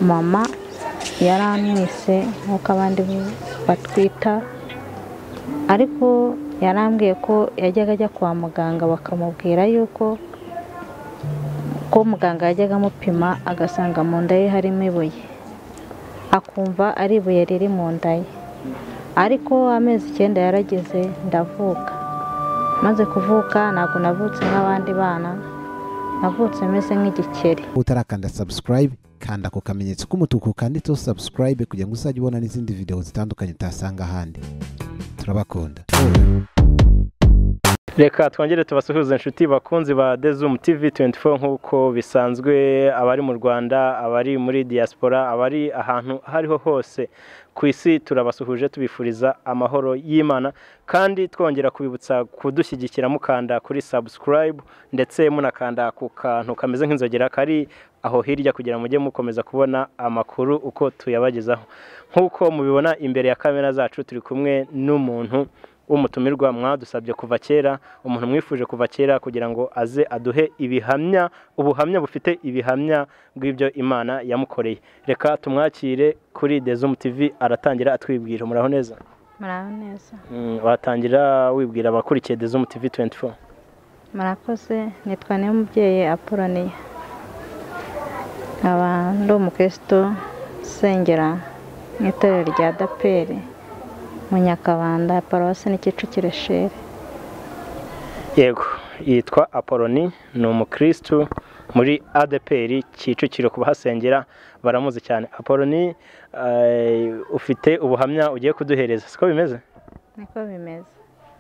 Mama yarantwise nk'uko abandi batwita, ariko yarambwiye ko yajyaga ajya kwa muganga bakamubwira yuko ko muganga yajyaga amupima agasanga mu nda ye harimo ibuye, akumva ari ibuye riri mu nda ye. Ariko amezi 9 yarageze ndavuka. Maze kuvuka ntabwo navutse nk'abandi bana, navutse meze nk'igikeri. Utarakanda subscribe, kanda ku kamenyetso k'umutuku kanditseho subscribe kugira ngo uzajye ubona n'izindi video zitandukanye utasanga ahandi. Turabakunda. Reka twongere tubasuhuze inshuti bakunzi ba Dezum TV 24 nk'uko bisanzwe, abari mu Rwanda, abari muri diaspora, abari ahantu hariho hose ku isi, turabasuhuje tubifuriza amahoro y'Imana, kandi twongera kubibutsa kudushyigikira mukanda kuri subscribe ndetse munakanda ku kantu kameze nk'inzogera kari aho hirya kugira mujye mukomeza kubona amakuru uko tuyabagezaho. Nk'uko mubibona imbere ya kamera zacu turi kumwe n'umuntu w'umutumirwa mwadusabye kuva kera, umuntu mwifuje kuva kera kugira ngo aze aduhe ibihamya, ubuhamya bufite ibihamya bw'ibyo Imana yamukoreye. Reka tumwakire kuri Dezum TV, aratangira atwibwira. Muraho neza? Muraho neza. Watangira wibwira abakurikiye Dezum TV 24. Murakoze, nitwa Niyomubyeyi Apollonia, nkaba ndi umukristo usengera mu itorero rya Daperi mu Nyakabanda, paruwasi ni Kicukiro Shere. Yego, yitwa Apollonie, ni umukristo muri ADPR Kicukiro, kubahasengera baramuzi cyane. Apollonie, ufite ubuhamya ugiye kuduhereza, siko bimeze? Niko bimeze.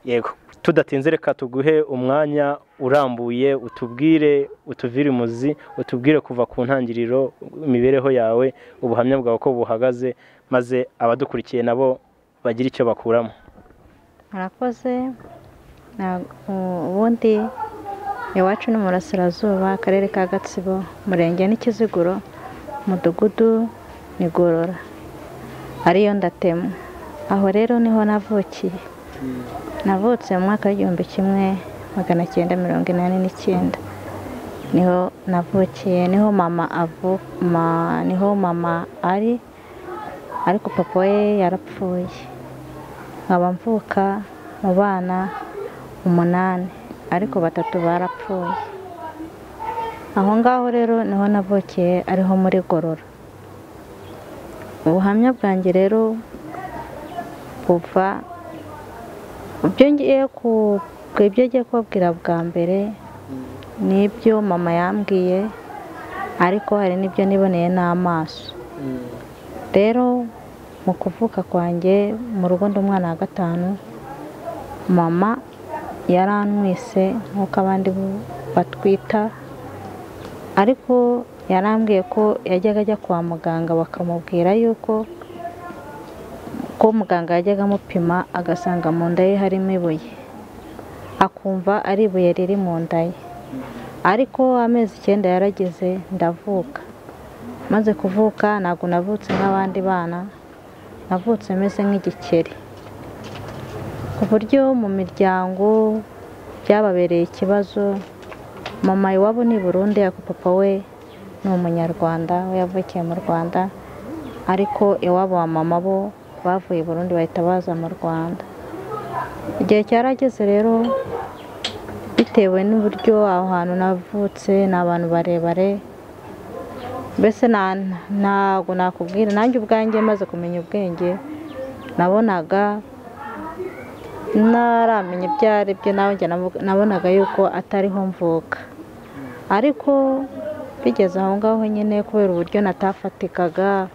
Yego, tudatinze reka tuguhe umwanya urambuye, utubwire, utuvire umuzi, utubwire kuva ku ntangiriro imibereho yawe, ubuhamya bwawe ko buhagaze, maze abadukurikiye nabo bagira icyo bakuramo. Murakoze. Ubundi iwacu ni mu Burasirazuba, akarere ka Gatsibo, umurenge ni Kiziguro, umudugudu ni Gorora, ariyo Ndatema. Aho rero niho navukiye. Navutse mu mwaka w'1989 niho navukiye, niho mama niho mama ari, ariko papa we yarapfuye. Nkaba mvuka mu bana 8, ariko 3 barapfuye. Aho ngaho rero niho navukiye, ariho muri Gorora. Ubuhamya bwanjye rero buva ibyo ngiye kubabwira bwa mbere nibyo mama yambwiye, ariko hari n'ibyo niboneye n'amaso. Rero mu kuvuka kwanjye mu rugo ndi umwana wa 5, mama yarantwise nk'uko abandi batwita, ariko yarambwiye ko yajyaga ajya kwa muganga bakamubwira yuko ko muganga yajyaga amupima agasanga mu nda ye harimo ibuye, akumva ari ibuye riri mu nda ye. Ariko amezi 9 yarageze ndavuka. Maze kuvuka ntabwo navutse nk'abandi bana, navutse meze nk'igikeri, ku buryo mu miryango byababereye ikibazo. Mama iwabo ni Burundi, ariko papa we ni umunyarwanda, we yavukiye mu Rwanda, ariko iwabo wa mama bo bavuye Burundi bahita baza mu Rwanda. Igihe cyarageze rero, bitewe n'uburyo aho hantu navutse ni abantu barebare, mbese ntabwo nakubwira, nanjye ubwanjye maze kumenya ubwenge nabonaga naramenya ibyo ari byo, nabonaga yuko atariho mvuka. Ariko bigeze aho ngaho nyine, kubera uburyo natafatikaga,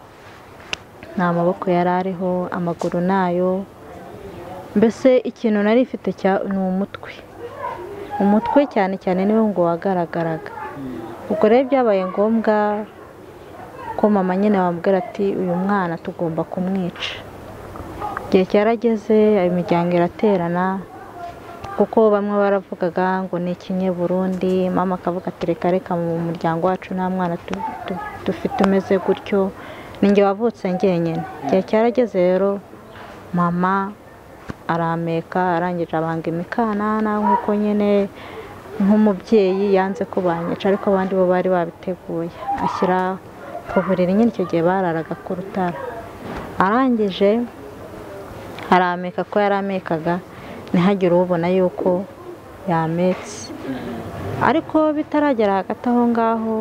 nta maboko yari ariho, amaguru nayo, mbese ikintu nari mfite ni umutwe. Umutwe cyane cyane niwo ngo wagaragaraga. Ubwo rero byabaye ngombwa ko mama nyine bamubwira ati uyu mwana tugomba kumwica. Igihe cyarageze imiryango iraterana, kuko bamwe baravugaga ngo ni ikinyeburundi, mama akavuga ati reka reka mu muryango wacu nta mwana dufite umeze gutyo, ninjye wavutse njyenyine. Igihe cyarageze rero mama arameka, arangije abanga imikanana nk'uko nyine nk'umubyeyi yanze ko banyica, ariko abandi bo bari babiteguye, ashyira Ku buriri nyine icyo gihe bararaga ku rutara. Arangije arameka, ko yaramekaga ntihagire ubona yuko yametse. Ariko bitaragera hagati aho ngaho,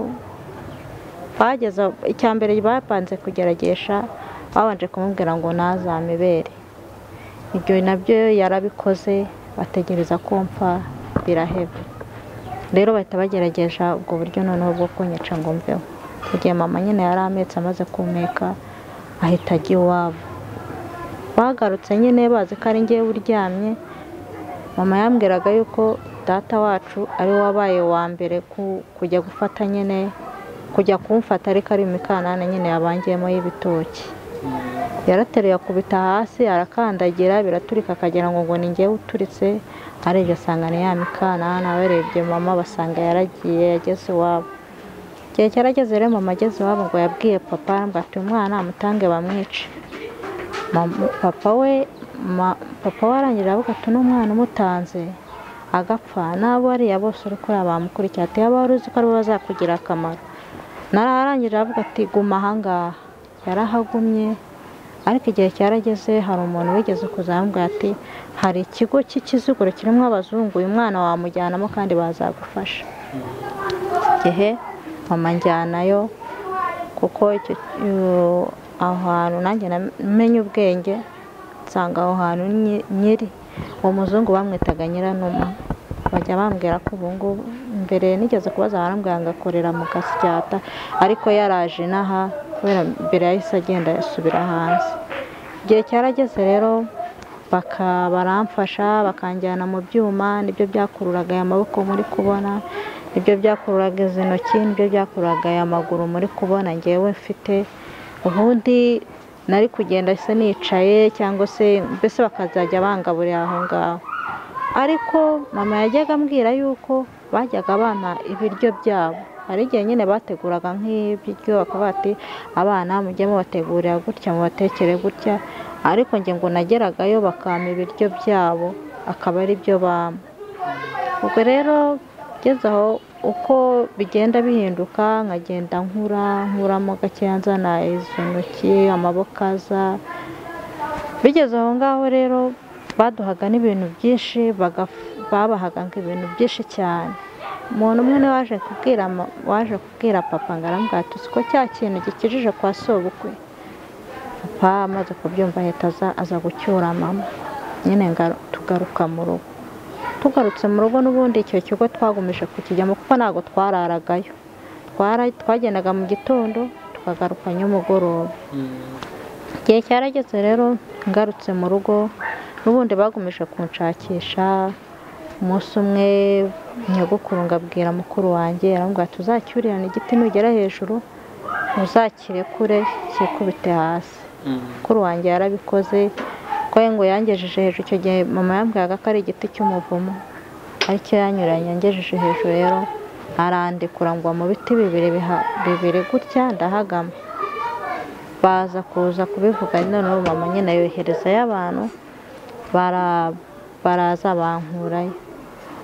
bageze icya mbere bapanze kugeragesha, babanje kumubwira ngo ntazamibere. Ibyo nabyo yarabikoze, bategereza ko mpfa biraheba. Rero bahita bageragesha ubwo buryo noneho bwo kunyica ngo mveho. Igihe mama nyine yari ametse, amaze kumeka ahita ajya iwabo. Bagarutse nyine bazi ko ari njyewe uryamye. Mama yambwiraga yuko data wacu ari we wabaye uwa mbere kujya gufata nyine, kujya kumfata, ariko ari imikanana nyine yabangiyemo y'ibitoki. Yarateruye akubita hasi, arakandagira biraturika, akagira ngo ni njyewe uturitse. Arebye asanga ni ya mikanana. Barebye mama basanga yaragiye, yageze iwabo. Igihe cyarageze rero mama ageze iwabo ngo yabwiye papa ngo ati umwana amutange bamwice. Papa we arangije avuga ati n'umwana umutanze agapfa n'abo ariya bose uri kureba bamukurikira, ati yaba wari uzi ko aribo bazakugira akamaro. Nararangije avuga ati guma ahangaha. Yarahagumye, ariko igihe cyarageze hari umuntu wigeze kuzambwira ati hari ikigo cy'ikiziguro kirimo abazungu, uyu mwana wamujyanamo kandi bazagufasha. Igihe mama njyanayo, kuko aho hantu nanjye namenye ubwenge, nsanga aho hantu nyiri uwo muzungu bamwitaga Nyiranuma. Bajya bambwira ko ubu ngubu, mbere nigeze kubaza barambwira ngo akorera mu Gasyata, ariko yaraje inaha kubera mbere yahise agenda yasubira hanze. Igihe cyarageze rero baramfasha, bakanjyana mu byuma, nibyo byakururaga aya maboko muri kubona, nibyo byakururaga izi ntoki, nibyo byakururaga aya maguru muri kubona ngewe mfite. Ubundi nari kugenda se nicaye cyangwa se mbese bakazajya bangaburira aho ngaho. Ariko mama yajyaga ambwira yuko bajyaga bampa ibiryo byabo. Hari igihe nyine bateguraga nk'ibiryo bakavuga ati abana mujye mubategurira gutya, mubatekere gutya, ariko njye ngo nageragayo bakampa ibiryo byabo akaba ari byo bampa. Ubwo rero ngeze aho uko bigenda bihinduka, nkagenda nkura nkuramo gakeya, nzana izo ntoki, amaboko aza. Bigeze aho ngaho rero baduhaga n'ibintu byinshi, babahaga ibintu byinshi cyane. Umuntu umwe niwe waje kubwira papa ngo arambwira ati siko cya kintu gikijije kwa sobukwe. Papa amaze kubyumva ahita aza gucyura mama nyine, tugaruka mu rugo. Tugarutse mu rugo n'ubundi icyo kigo twagumije kukijyamo kuko ntabwo twararagayo. Twagendaga mu gitondo tukagaruka nimugoroba. Igihe cyarageze rero ngarutse mu rugo n'ubundi bagumije kunshakisha. Umunsi umwe nyogokuru ngabwira mukuru wanjye, arambwira ati uzacyurirane igiti nugera hejuru uzakirekure kikubite hasi. Mukuru wanjye yarabikoze, ko ngo yangejeje hejuru. Icyo gihe mama yambwiraga ko ari igiti cy'umuvumo, ariko yanyuranye yangejeje hejuru rero arandekura ngo mu biti bibiri gutya ndahagama. Baza kuza kubivuga noneho mama nyine yoherezayo abantu baraza bankurayo.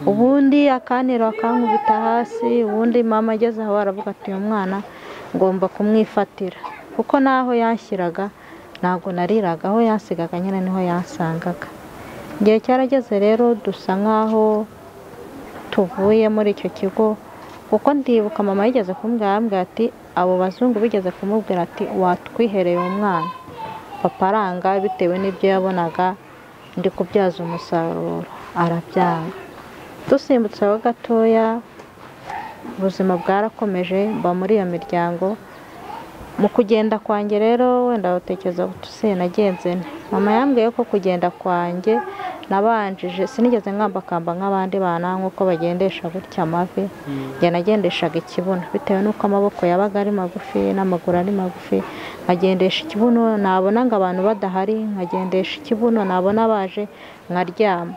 Ubundi akanira akankubita hasi. Ubundi mama ageze aho aravuga ati uyu mwana ngomba kumwifatira, kuko naho yanshyiraga ntabwo nariraga, aho yansigaga nyine niho yansangaga. Igihe cyarageze rero dusa nkaho tuvuye muri icyo kigo, kuko ndibuka mama yigeze kumbwira, arambwira ati abo bazungu bigeze kumubwira ati watwihereye umwana. Papa aranga bitewe n'ibyo yabonaga ndi kubyaza umusaruro, arabyanga. Dusimbutse aho gatoya ubuzima bwarakomeje, mba muri iyo miryango. Mu kugenda kwanjye rero wenda utekereza uti nagenze nte. Mama yambwiye ko kugenda kwanjye nabanjije, sinigeze nkambakamba nk'abandi bana nk'uko bagendesha gutya amavi, njye nagendeshaga ikibuno bitewe n'uko amaboko yabaga ari magufi n'amaguru ari magufi. Nkagendesha ikibuno, nabona ngo abantu badahari nkagendesha ikibuno, nabona baje nkaryama.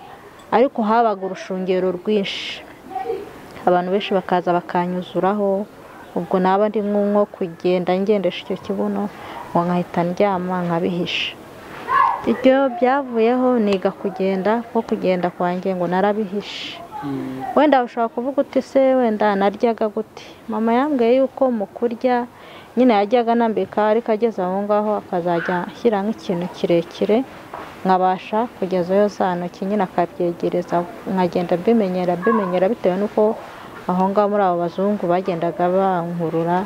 Ariko habaga urushungero rwinshi, abantu benshi bakaza bakanyuzuraho. Ubwo naba ndi nko kugenda ngendesha icyo kibuno ngo nkahita ndyama nkabihisha. Ibyo byavuyeho niga kugenda, kuko kugenda kwanjye ngo narabihishe. Wenda ushobora kuvuga uti se wenda naryaga gute? Mama yambwiye yuko mu kurya Nyine yajyaga anambika ariko ageze aho ngaho akazajya ashyira nk'ikintu kirekire nkabasha kugezayo za ntoki nyine akabyegereza, nkagenda mbimenyera bitewe n'uko aho ngaho muri abo bazungu bagendaga bankurura,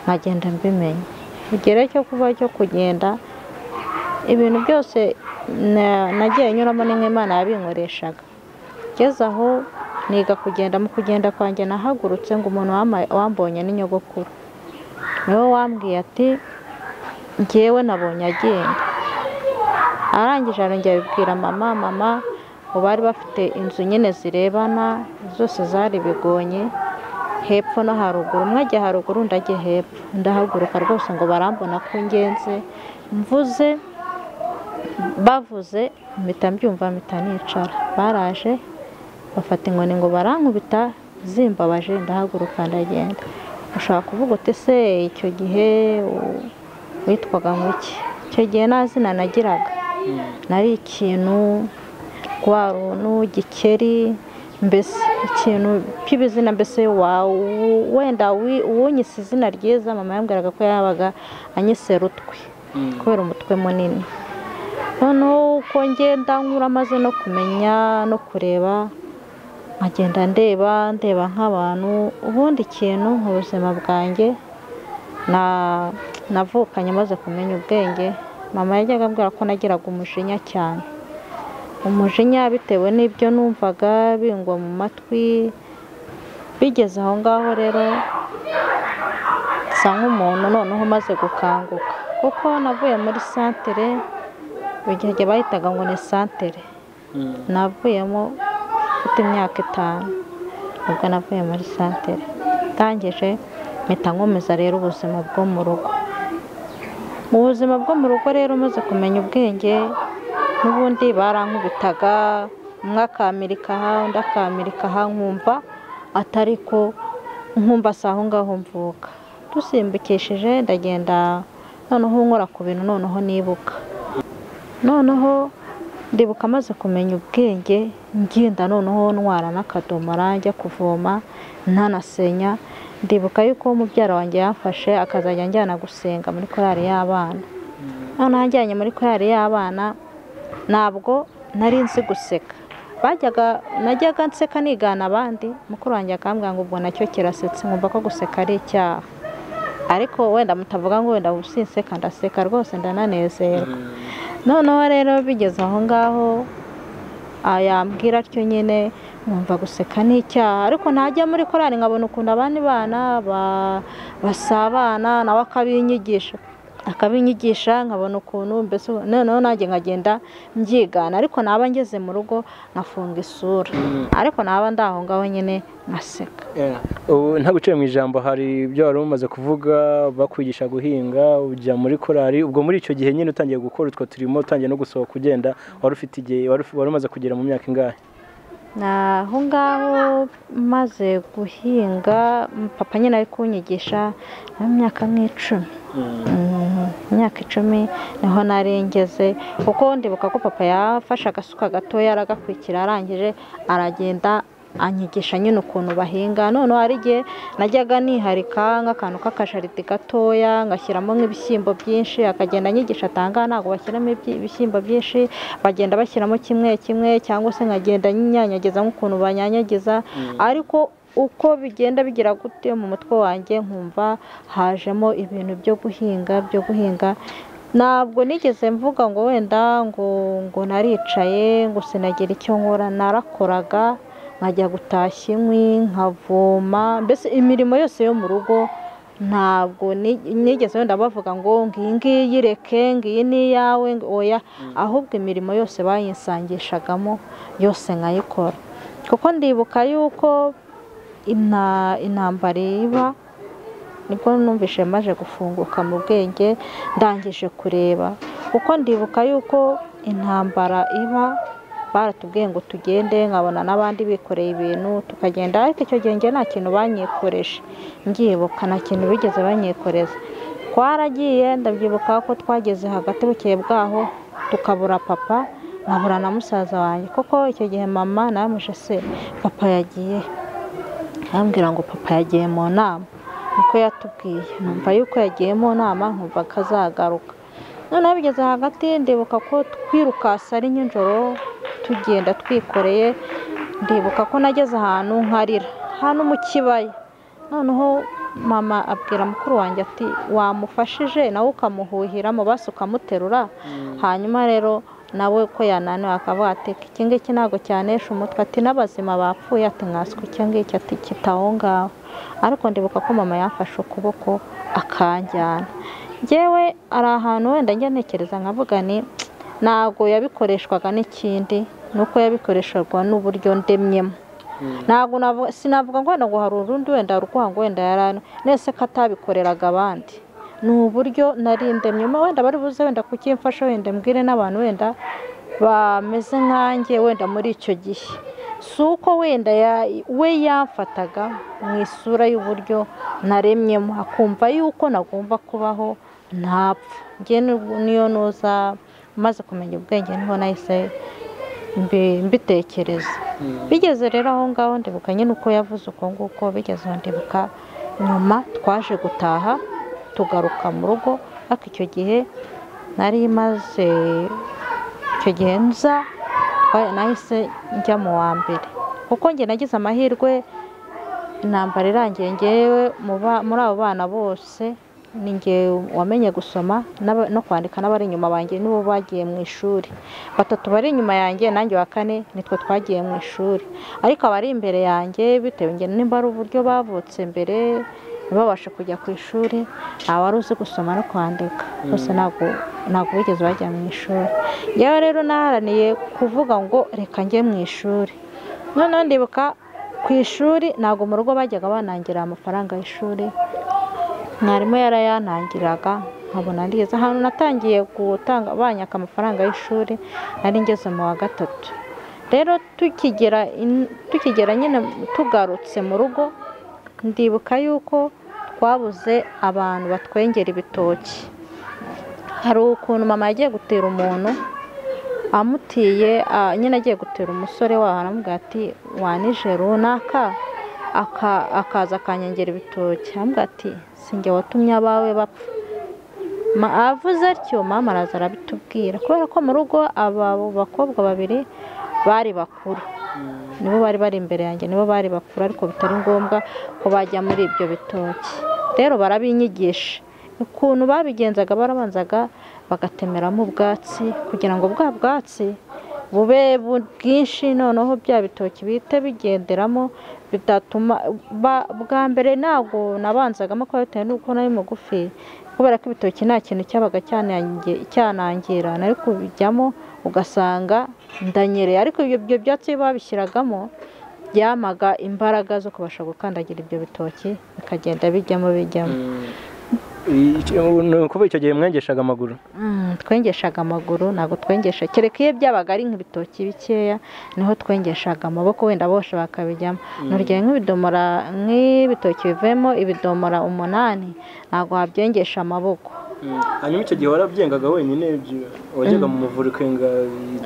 nkagenda mbimenya. Igihe cyo kuba cyo kugenda ibintu byose nagiye nyuramo ni nk'Imana yabinkoreshaga. Ngeze aho niga kugenda, mu kugenda kwanjye nahagurutse ngo umuntu wambonye ni nyogokuru, niwe wambwiye ati njyewe nabonye agenda. Arangije arongera abibwira mama, mama ngo bari bafite inzu nyine zirebana zose zari ibigonyi hepfo no haruguru, umwe ajya haruguru undi ajya hepfo. Ndahaguruka rwose ngo barambona ko ngenze, mvuze bavuze mpita mbyumva mpita nicara. Baraje bafata inkoni ngo barankubita zimbabaje, ndahaguruka ndagenda. Ushobora kuvuga uti se icyo gihe witwaga nguki? Icyo gihe nta zina nagiraga, nari ikintu rwaruntu gikeri, mbese ikintu cy'ibizina, mbese wenda uwunyise izina ryiza mama yambwiraga ko yabaga anyise Rutwe kubera umutwe munini. Noneho uko ngenda nkura maze no kumenya no kureba, nkagenda ndeba nk'abantu. Ubundi ikintu mu buzima bwanjye navukanye maze kumenya ubwenge, mama yajyaga ambwira ko nagiraga umujinya cyane, umujinya bitewe n'ibyo numvaga bingwa mu matwi. Bigeze aho ngaho rero nsa nk'umuntu noneho umaze gukanguka, kuko navuye muri santere, igihe bahitaga ngo ni santere, navuyemo mfite imyaka 5, ubwo navuye muri santere ndangije mpita nkomeza rero ubuzima bwo mu rugo. Mu buzima bwo mu rugo rero maze kumenya ubwenge, n'ubundi barankubitaga, umwe akamirika aha undi akamirika aha, nkumva atari ko, nkumva si aho ngaho mvuka. Dusimbukishije ndagenda noneho nkora ku bintu noneho nibuka. Noneho ndibuka maze kumenya ubwenge ngenda noneho ntwara n'akadomora njya kuvoma ntanasenya. Ndibuka yuko mubyara wanjye yamfashe akazajya anjyana gusenga muri korali y'abana. Noneho anjyanye muri korali y'abana ntabwo nari nzi guseka, najyaga nseka nigana abandi, mukuru wanjye akambwira ngo ubwo nacyo kirasetse, nkumva ko guseka ari icyaha. Ariko wenda mutavuga ngo wenda usinseka, ndaseka rwose ndananezerwa. Noneho rero bigeze aho ngaho yambwira atyo nyine nkumva guseka ni icyaha, ariko ntajya muri korali nkabona ukuntu abandi bana basabana, nawe akabinyigisha nkabona ukuntu mbese noneho nanjye nkagenda mbyigana, ariko naba ngeze mu rugo nkafunga isura, ariko naba ndaho ngaho nyine nkaseka. Ubu ntaguciye mu ijambo, hari ibyo wari umaze kuvuga bakwigisha guhinga ujya muri korali, ubwo muri icyo gihe nyine utangiye gukora utwo turimo, utangiye no gusohoka ugenda, wari ufite igihe wari umaze kugera mu myaka ingahe? Aho ngaho maze guhinga papa nyine ari kunyigisha mu myaka nk'icumi, imyaka 10 niho narengeze, kuko ndibuka ko papa yafashe agasuka gatoya aragakwikira, arangije aragenda anyigisha nyine ukuntu bahinga. Noneho hari igihe najyaga niharika nk'akantu k'akajaride gatoya ngashyiramo nk'ibishyimbo byinshi, akagenda anyigisha atanga ntabwo bashyiramo ibishyimbo byinshi, bagenda bashyiramo kimwe kimwe, cyangwa se nkagenda nyanyagiza nk'ukuntu banyanyagiza, ariko uko bigenda bigira gute mu mutwe wanjye nkumva hajemo ibintu byo guhinga. Ntabwo nigeze mvuga ngo wenda ngo naricaye ngo sinagira icyo nkora, narakoraga nkajya gutashya inkwi, nkavoma, mbese imirimo yose yo mu rugo. Ntabwo nigeze wenda bavuga ngo ngiyi ngiyi reke, ngiyi ni iyawe, oya, ahubwo imirimo yose bayinsangishagamo yose nkayikora. Kuko ndibuka yuko intambara iba, nibwo numvise maje gufunguka mu bwenge ndangije kureba, kuko ndibuka yuko intambara iba baratubwiye ngo tugende, nkabona n'abandi bikoreye ibintu tukagenda, ariko icyo gihe njye nta kintu banyikoreshe, mbyibuka nta kintu bigeze banyikoreza. Twaragiye, ndabyibuka ko twageze hagati bukeye bwaho tukabura papa, nkabura na musaza wanjye, kuko icyo gihe mama namuje se papa yagiye, arambwira ngo papa yagiye mu nama. Niko yatubwiye. Numva yuko yagiye mu nama, nkumva akazagaruka. Noneho bigeze hagati ndibuka ko twirukasa ari nijoro tugenda twikoreye, ndibuka ko nageze ahantu nkarira, ahantu mu kibaya. Noneho mama abwira mukuru wanjye ati wamufashije nawe ukamuhuhiramo basi ukamuterura, hanyuma rero nawe ko yananiwe akavuga ati iki ngiki ntabwo cyanesha umutwe, ati n'abazima bapfuye, ati nkaswe iki ngiki, ati kitaho ngaho. Ariko ndibuka ko mama yamfashe ukuboko akanjyana. Njyewe ari ahantu wenda njya ntekereza nkavuga ni ntabwo yabikoreshwaga n'ikindi, nuko yabikoreshwaga n'uburyo ndemyemo. Ntabwo sinavuga ngo wenda ngo hari urundi wenda urwango wenda yarano nese ko atabikoreraga abandi, ni uburyo nari ndemyemo. Wenda bari buze wenda kukimfasha, wenda mbwire n'abantu wenda bameze nkanjye wenda muri icyo gihe. Si uko wenda we yamfataga mu isura y'uburyo naremyemo, akumva yuko nagomba kubaho ntapfa. Njye niyo nuza maze kumenya ubwenge niho nahise mbitekereza. Bigeze rero aho ngaho ndibuka nyine uko yavuze uko nguko, bigeze aho ndibuka nyuma twaje gutaha tugaruka mu rugo. Ariko icyo gihe nari maze, icyo gihe nza nahise njya mu wa mbere, kuko njye nagize amahirwe intambara irangiye ngewe muri abo bana bose ni njye wamenye gusoma no kwandika, n'abari inyuma banjye nibo bagiye mu ishuri. Batatu bari inyuma yanjye nanjye wa kane nitwe twagiye mu ishuri, ariko abari imbere yanjye bitewe njye nimba ari uburyo bavutse mbere ntibabashe kujya ku ishuri, wari uzi gusoma no kwandika bose ntabwo bigeze bajya mu ishuri. Njyewe rero naharaniye kuvuga ngo reka njye mu ishuri. Noneho ndibuka ku ishuri ntabwo mu rugo bajyaga banangira amafaranga y'ishuri, mwarimu yarayantangiraga nkabona ndigeze ahantu natangiye gutanga banyaka amafaranga y'ishuri nari ngeze mu wa gatatu. Rero tukigera nyine tugarutse mu rugo, ndibuka yuko twabuze abantu batwengera ibitoki. Hari ukuntu mama yagiye gutera umuntu amutiye, nyine agiye gutera umusore waho, aramubwira ati wanije runaka akaza akanyengera ibitoki, aramubwira ati sinjye watumye abawe bapfa. Avuze atyo mama araza arabitubwira, kubera ko mu rugo aba bakobwa babiri bari bakuru, nibo bari bari imbere yanjye, nibo bari bakuru, ariko bitari ngombwa ko bajya muri ibyo bitoki. Rero barabinyigisha ukuntu babigenzaga, barabanzaga bagatemeramo ubwatsi kugira ngo bwa bwatsi bube bwinshi, noneho bya bitoki bihite bigenderamo bidatuma. Bwa mbere ntabwo nabanzagamo ko bitewe n'uko nari mugufi, kubera ko ibitoki nta kintu cyabaga cyanangira, nari kubijyamo ugasanga ndanyereye. Ariko ibyo byatsi babishyiragamo byamaga imbaraga zo kubasha gukandagira ibyo bitoki bikagenda bijyamo bijyamo. Kuva icyo gihe mwengeshaga amaguru? Twengeshaga amaguru, ntabwo twengesha, kereka iyo byabaga ari nk'ibitoki bikeya niho twengeshaga amaboko wenda bose bakabijyamo. Nurugero nk'ibidomora, nk'ibitoki bivuyemo ibidomora 8 ntabwo wabyengesha amaboko. Hanyuma icyo gihe warabyengaga wenyine, wajyaga mu muvure ukenga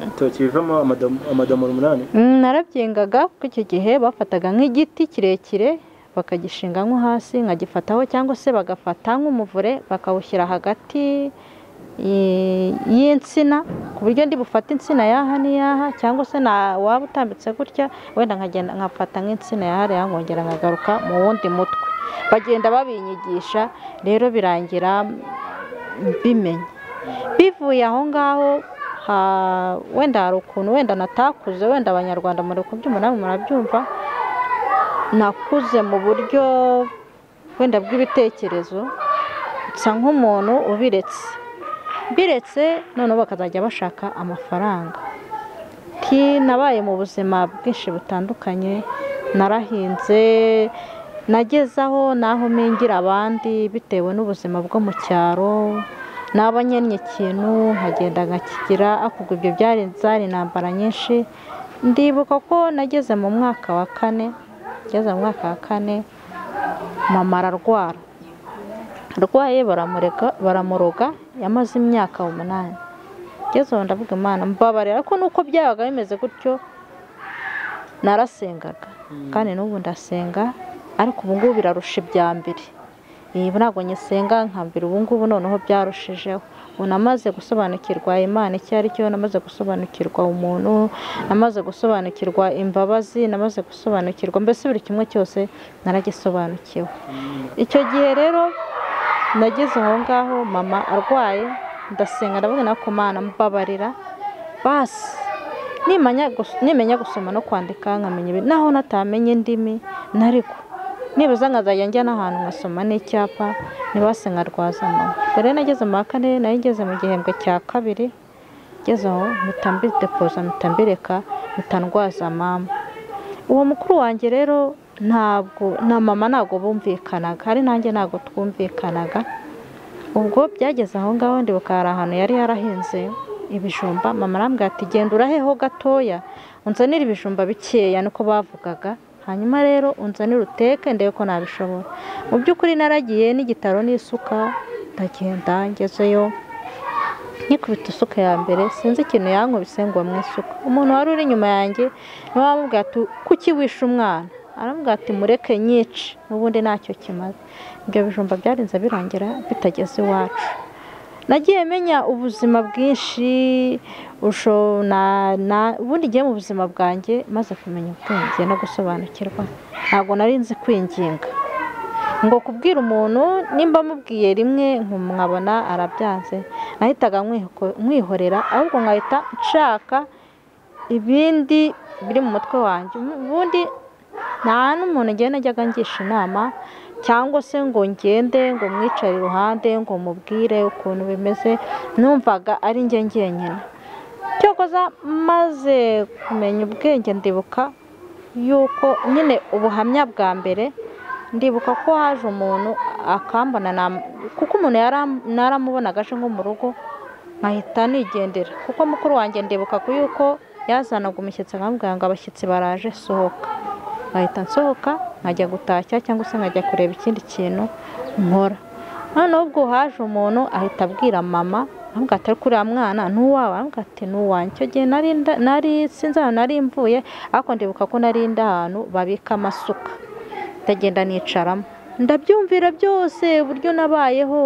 ibitoki bivamo amadomora 8? Narabyengaga kuko icyo gihe bafataga nk'igiti kirekire bakagishinga nko hasi nkagifataho, cyangwa se bagafata nk'umuvure bakawushyira hagati y'insina, ku buryo ndi bufate insina yaha n'iyaha, cyangwa se waba utambitse gutya wenda nkagenda nkafata nk'insina yahariya nkongera nkagaruka mu wundi mutwe. Bagenda babinyigisha rero birangira mbimenya. Bivuye aho ngaho wenda hari ukuntu wenda natakuze, wenda abanyarwanda muri kubyumva namwe murabyumva, nakuze mu buryo wenda bw'ibitekerezo, nsa nk'umuntu ubiretse biretse, noneho bakazajya bashaka amafaranga. Nabaye mu buzima bwinshi butandukanye, narahinze, nageze aho naho mpingira abandi bitewe n'ubuzima bwo mu cyaro, naba nkennye ikintu nkagenda nkakigira, ariko ibyo byari intambara nyinshi. Ndibuka ko nageze mu mwaka wa kane, ngeze mu mwaka wa kane mama ararwara, arwaye baramuroga, yamaze imyaka 8. Ngeze aho ndavuga Imana mbabarira, ariko nuko byabaga bimeze gutyo narasengaga, kandi n'ubu ndasenga, ariko ubu ngubu birarusha ibya mbere. Ntabwo nyisenga nka mbere, ubu ngubu noneho byarushijeho. Ubu namaze gusobanukirwa Imana icyo ari cyo, namaze gusobanukirwa umuntu, namaze gusobanukirwa imbabazi, namaze gusobanukirwa mbese buri kimwe cyose naragisobanukiwe. Icyo gihe rero nageze aho ngaho mama arwaye, ndasenga ndavuga na ko Mana mbabarira, basi nimenya gusoma no kwandika nkamenya ibi, naho natamenye indimi nariko nibuza nkazajya njya n'ahantu nkasoma n'icyapa, ntibase nkarwaza mama. Ubwo rero nageze mu wa kane, nari ngeze mu gihembwe cya kabiri, ngeze aho mpita mbidepoza, mpita mbireka, mpita ndwaza mama. Uwo mukuru wanjye rero ntabwo na mama ntabwo bumvikanaga, ari nanjye ntabwo twumvikanaga. Ubwo byageze aho ngaho ndibuka hari ahantu yari yarahinze ibijumba, mama arambwira ati genda uraheho gatoya unzanire ibijumba bikeya, niko bavugaga, hanyuma rero unzanire uteke ndebe ko nabishobora. Mu by'ukuri naragiye n'igitaro n'isuka, ndagenda ngezeyo nkikubita isuka ya mbere, sinzi ikintu yankubise ngo mu isuka. Umuntu wari uri inyuma yanjye niwe wamubwira ati kuki wishe umwana? Aramubwira ati mureke nyice n'ubundi ntacyo kimaze. Ibyo bijumba byarinze birangira bitageze iwacu. Nagiye menya ubuzima bwinshi, ubundi ngiye mu buzima bwanjye maze kumenya ubwenge no gusobanukirwa, ntabwo nari nzi kwinginga ngo kubwira umuntu nimba mubwiye rimwe nkabona arabyanze, nahitaga nkwihorera, ahubwo nkahita nshaka ibindi biri mu mutwe wanjye. Ubundi nta n'umuntu ngiye najyaga ngisha inama, cyangwa se ngo ngende ngo mwicare iruhande ngo mubwire ukuntu bimeze, numvaga ari njye njyenyine. Cyokoza maze kumenya ubwenge ndibuka yuko nyine ubuhamya bwa mbere, ndibuka ko haje umuntu akambona, kuko umuntu naramubonaga aje nko mu rugo nkahita nigendera, kuko mukuru wanjye ndibuka ko yuko yazanaga umushyitsi akamubwira ngo abashyitsi baraje sohoka, nkahita nsohoka nkajya gutashya cyangwa se nkajya kureba ikindi kintu nkora. Noneho ubwo haje umuntu ahita abwira mama, aramubwira ati ariko uriya mwana ni uwawe? Aramubwira ati ni uwanjye. Icyo gihe nari sinzi ahantu nari mvuye, ariko ndibuka ko nari ndi ahantu babika amasuka, ndagenda nicaramo ndabyumvira byose uburyo nabayeho.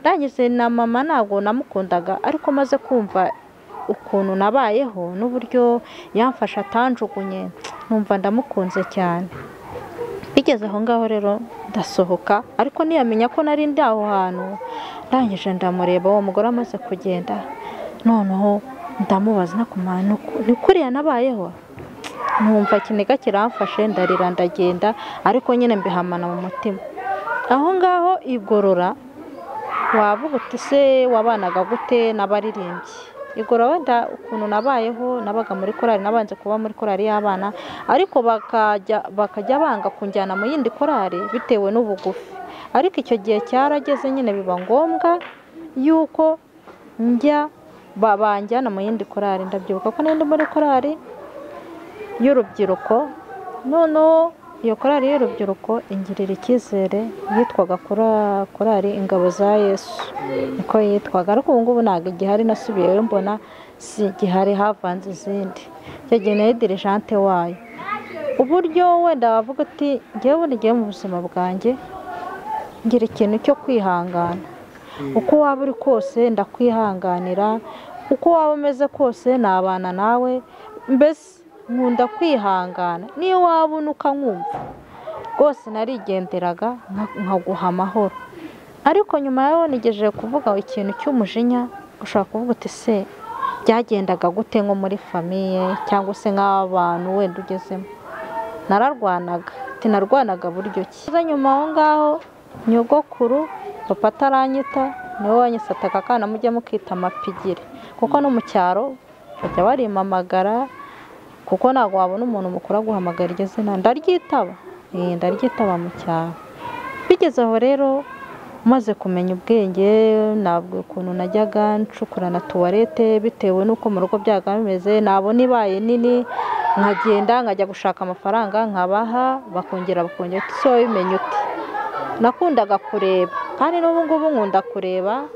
Ndangije na mama ntabwo namukundaga, ariko maze kumva ukuntu nabayeho n'uburyo yamfashe atanjugunye, numva ndamukunze cyane. Bigeze aho ngaho rero ndasohoka, ariko ntiyamenya ko nari ndi aho hantu. Ndangije ndamureba, uwo mugore amaze kugenda, noneho ndamubaza nakumana ni kuriya nabayeho, numva ikiniga kiramfashe ndarira ndagenda, ariko nyine mbihamana mu mutima. Aho ngaho igorora, wavuga uti se wabanaga gute n'abaririmbyi? Igorora wenda ukuntu nabayeho, nabaga muri korali, nabanze kuba muri korali y'abana, ariko bakajya banga kunjyana mu yindi korali bitewe n'ubugufi. Ariko icyo gihe cyarageze nyine biba ngombwa yuko njya banjyana mu yindi korali. Ndabyibuka ko nari muri korali y'urubyiruko, noneho iyo korali y'urubyiruko ingirira icyizere, yitwaga korali Ingabo za Yesu, niko yitwaga, ariko ubu ngubu ntabwo igihari, nasubiyeyo mbona si igihari, havanze izindi. Icyo gihe nari dirijante wayo. Uburyo wenda wavuga uti njyewe ubundi ngiye mu buzima bwanjye ngira ikintu cyo kwihangana, uko waba uri kose ndakwihanganira, uko waba umeze kose nabana nawe, mbese nkunda kwihangana, niyo waba unuka nkumva rwose narigenderaga nkaguha amahoro. Ariko nyuma yaho nigejeje kuvuga ikintu cy'umujinya, ushobora kuvuga uti se byagendaga gute nko muri famiye cyangwa se nk'abantu wenda ugezemo? Nararwanaga, tinarwanaga buryo ki. Nyuma aho ngaho nyogokuru papa ataranyita niwe wanyisataga akana mujye mukita amapigire, kuko no mu cyaro bajya barimamagara, kuko ntabwo wabona umuntu mukuru aguhamagara iryo zina. Ndaryitaba, ndaryitaba mu cyaro. Bigeze aho rero maze kumenya ubwenge, ntabwo ukuntu najyaga ncukura na tuwarete bitewe n'uko mu rugo byaga bimeze, nabona ibaye nini nkagenda nkajya gushaka amafaranga nkabaha, bakongera uti se wabimenye ute? Nakundaga kureba, kandi n'ubu ngubu nkunda kureba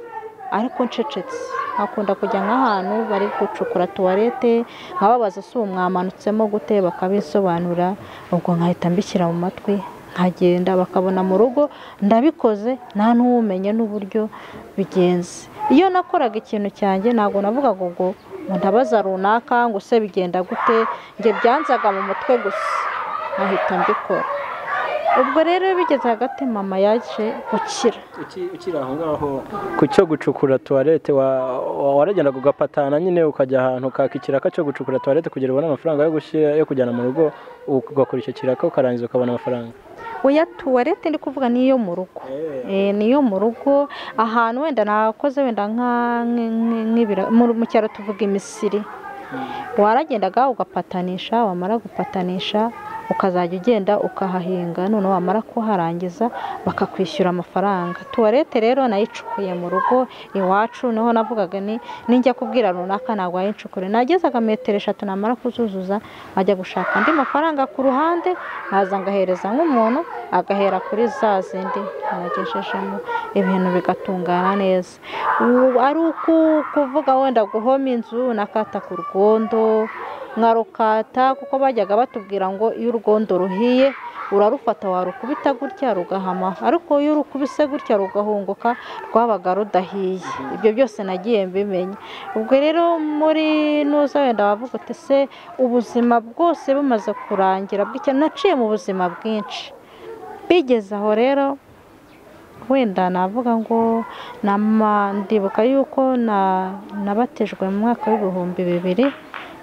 ariko ncecetse. Nkakunda kujya nk'ahantu bari gucukura tuwarete nkababaza se ubu mwamanutsemo gute, bakabisobanura, ubwo nkahita mbishyira mu matwi Nkagenda bakabona mu rugo ndabikoze nta n'uwumenye n'uburyo bigenze. Iyo nakoraga ikintu cyanjye ntabwo navugaga ngo ndabaza runaka ngo se bigenda gute, njye byanzaga mu mutwe gusa nkahita mbikora. Ubwo rero bigeze hagati mama yaje gukira. Ukiri aho ngaho ku cyo gucukura tuwarete, waragendaga ugapatana nyine ukajya ahantu ukaka ikiraka cyo gucukura tuwarete kugira ubone amafaranga yo gushyira yo kujyana mu rugo, ugakora icyo kiraka ukarangiza ukabona amafaranga? Oya, tuwarete ndi kuvuga niyo mu rugo. Niyo mu rugo ahantu wenda nakoze wenda mu cyaro tuvuga imisiri. Waragendaga ugapatanisha, wamara gupatanisha ukazajya ugenda ukahahinga, none wamara kuharangiza bakakwishyura amafaranga. Tuwarete rero nayicukuye mu rugo iwacu, niho navugaga ni ninjya kubwira runaka ntabwo wayincukure. Nagezaga metero 3 namara kuzuzuza nkajya gushaka andi mafaranga ku ruhande, nkaza ngahereza nk'umuntu agahera kuri za zindi nagejejemo, ibintu bigatungana neza. Ari ukuvuga wenda guhoma inzu nakata ku rwondo nkarukata, kuko bajyaga batubwira ngo iyo urwondo ruhiye urarufata warukubita gutya rugahama, ariko iyo urukubise gutya rugahunguka rwabaga rudahiye. Ibyo byose nagiye mbimenya. Ubwo rero muri nuza wenda wavuga uti se ubuzima bwose bumaze kurangira bw'icyo naciye mu buzima bwinshi. Bigeze aho rero wenda navuga ngo ndibuka yuko nabatijwe mu mwaka w'2000,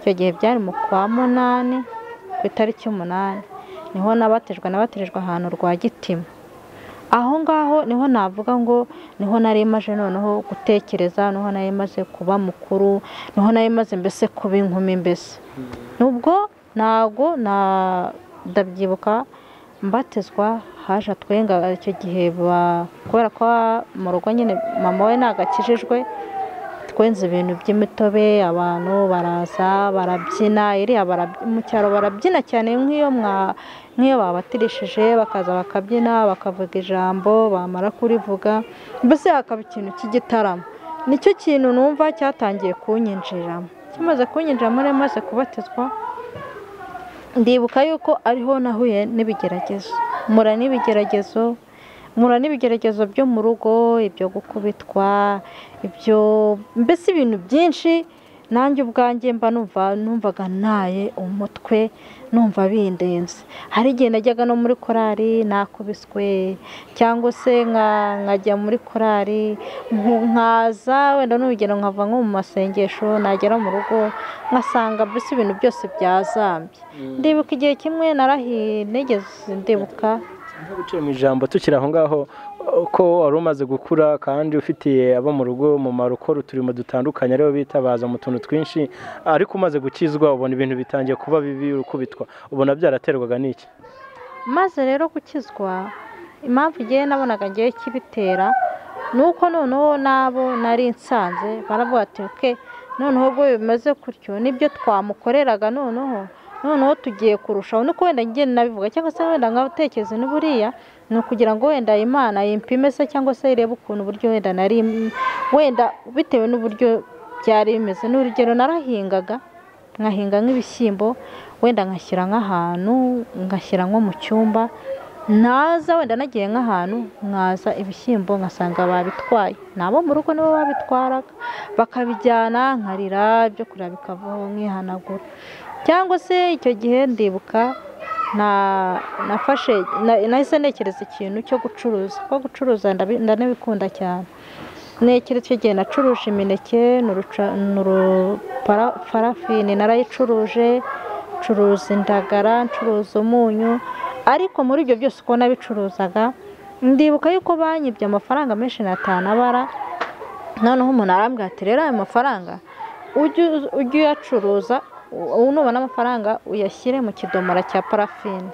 icyo gihe byari mu kwa 8 ku itariki 8 niho nabatijwe. Nabatirijwe ahantu Rwagitima. Aho ngaho niho navuga ngo niho nari maje noneho gutekereza, niho nari maze kuba mukuru, niho nari maze mbese kuba inkumi mbese. Nubwo ntago ndabyibuka mbatizwa haje atwenga icyo gihe, kubera ko mu rugo nyine mama we nagakijijwe, twenze ibintu by'imitobe, abantu baraza barabyina, iriya mu cyaro barabyina cyane, nk'iyo babatirishije bakaza bakabyina bakavuga ijambo, bamara kurivuga mbese hakaba ikintu cy'igitaramo. Nicyo kintu numva cyatangiye kunyinjiramo. Kimaze kunyinjiramo rero maze kubatizwa, ndibuka yuko ariho nahuye n'ibigeragezo, mura n'ibigeragezo byo mu rugo, ibyo gukubitwa, ibyo mbese ibintu byinshi. Nanjye ubwanjye mba numvaga naye umutwe, numva bindenze. Hari igihe najyaga no muri korari nakubiswe, cyangwa se nkajya muri korari nkaza wenda n'urugero nkava nko mu masengesho, nagera mu rugo nkasanga mbese ibintu byose byazambye. Ndibuka igihe kimwe nigeze ndibuka Guciye mu ijambo tukiri aho ngaho, ko wari umaze gukura kandi ufitiye abo mu rugo umumaro, ukora uturimo dutandukanye aribo bitabaza mu tuntu twinshi, ariko umaze gukizwa ubona ibintu bitangiye kuba bibi, urukubitwa, ubona byaraterwaga n'iki? Maze rero gukizwa, impamvu igihe nabonaga ngiye kibitera nuko noneho nabo nari nsanze baravuga ati okay, noneho ubwo bimeze gutyo nibyo twamukoreraga, noneho tugiye kurushaho. Nuko wenda ngiye nabivuga cyangwa se wenda nkatekereza n'uburiya ni ukugira ngo wenda Imana impime se, cyangwa se irebe ukuntu uburyo wenda nari wenda bitewe n'uburyo byari bimeze. N'urugero narahingaga, nkahinga nk'ibishyimbo, wenda nkashyira nk'ahantu, ngashyira nko mu cyumba, naza wenda nagiye nk'ahantu nkaza ibishyimbo ngasanga babitwaye, nabo mu rugo nibo babitwaraga bakabijyana, nkarira ibyo kurira bikavaho nkihanagura. Cyangwa se icyo gihe ndibuka nafashe nahise ntekereza ikintu cyo gucuruza, kuko gucuruza ndanabikunda cyane. Ntekereza icyo gihe nacuruje imineke, parafini narayicuruje, ncuruza indagara, ncuruza umunyu, ariko muri ibyo byose uko nabicuruzaga ndibuka yuko banyibye amafaranga menshi natanabara. Noneho umuntu arambwira ati rero ayo mafaranga ujye uyacuruza, nubona amafaranga uyashyire mu kidomora cya parafini,